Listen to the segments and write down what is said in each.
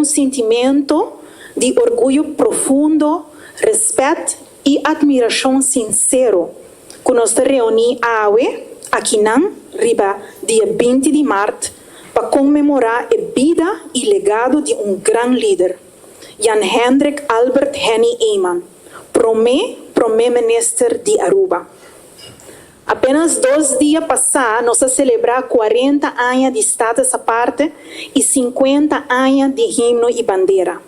un sentimento di orguyo profundo, respet y admiracion sincero cu nos ta reuni awe akinan riba dia 20 di maart pa conmemora e bida y legado di un gran lider, Jan Hendrik Albert Henny Eman, prome minister di Aruba. Apenas 2 dia pasa, nos a celebra 40 aña di Status Aparte y 50 aña di himno y bandera.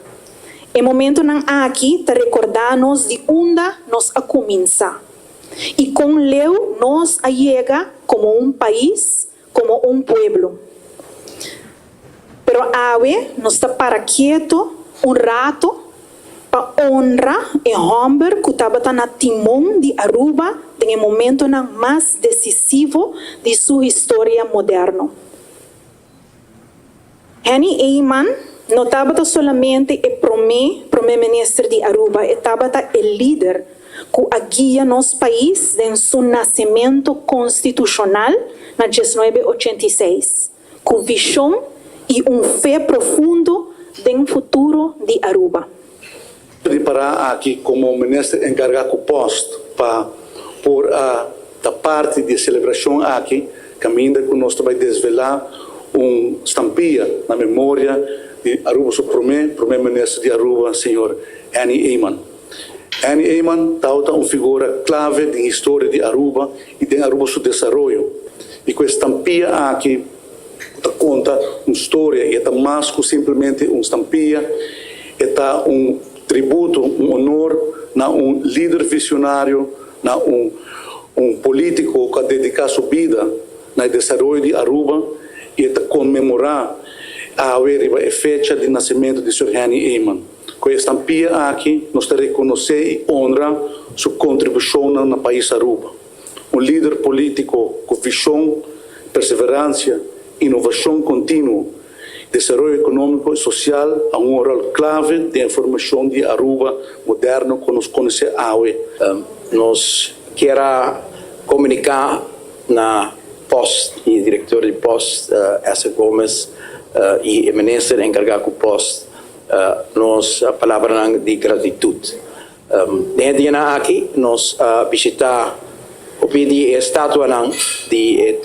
E momentonan aki ta recorda nos di unda nos a cuminsa y con leu nos a yega como un pais, como un pueblo. Pero awe nos ta para keto un rato pa honra e homber cu tabata na timon di Aruba den e momentonan mas decisivo di su historia moderno. Henny Eman no tabata solamente e prome minister di Aruba, e tabata e lider cu a guia nos pais den su nacemento constitucional na 1986, cu vision y un fe profundo den futuro di Aruba. Di para aki como minister encarga cu Post pa por a da parti di celebracion aki, caminda cu nos ta bay desvela un stampia na memoria di Aruba su prome minister di Aruba, señor Henny Eman. Henny Eman ta un figura clave den historia di Aruba y di Aruba su desaroyo. Y cu e stampia aki ta conta un historia y ta mas cu simplemente un stampia, ta un tributo, un honor na un lider visionario, na un politico cu a dedica su bida na desaroyo di Aruba y ta conmemora a fecha di nacimento di Sr. Henny Eman. Cu e stampia aki, nos ta reconoce y honra su contribucion na pais Aruba. Un lider politico cu vision, perseverancia, inovacion continuo, desaroyo economico y social, a un rol clave den formacion di Aruba moderno cu nos conoce awe. Nos kier comunica na Post y director di Post, Esther Gomes, y minister encarga cu Post, nos palabra di gratitud. Den dia aki, nos a bishita e estatua di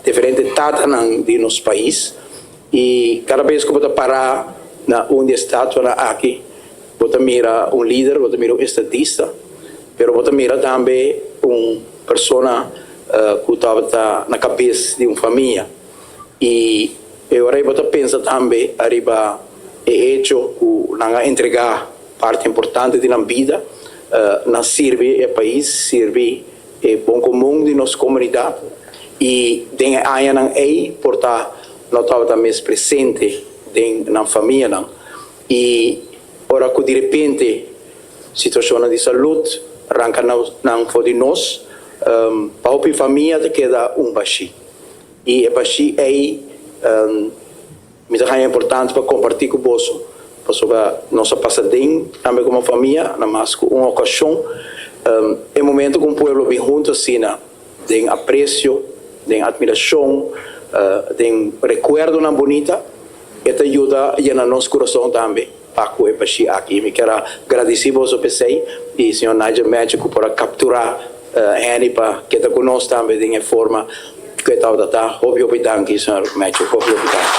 diferente tatanan di nos pais y cada bes cu bo para na un estatua aki, bo mira un lider, bo mira un estadista, pero bo mira tambe un persona cu tabata na cabes di un famia. Y awor bo pensa tambe ariba e hecho cu nan a entrega parti importante di nan bida na sirbi e pais, sirbi e bon comun di nos comunidad y den añanan ey por ta no tabata mas presente den nan famianan y ora cu di repente situacion di salud ranca nan for di nos, pa e famia ta keda un bashi y e bashi ey mi ta importante pa comparti cu bo, pasobra nos a pasa aden tambe como famia na mas cu un ocasion. E momento cu un pueblo bin hunto asina, den aprecio, den admiracion, den recuerdonan bunita, e ta yuda yena nos curason tambe pa cu e bashi aki. Mi kier gradici boso p'esey y señor Nigel Magic pa captura Henny pa keda cu nos tambe den forma cu ta ta. Hopi hopi danki, señor Magic, hopi hopi danki.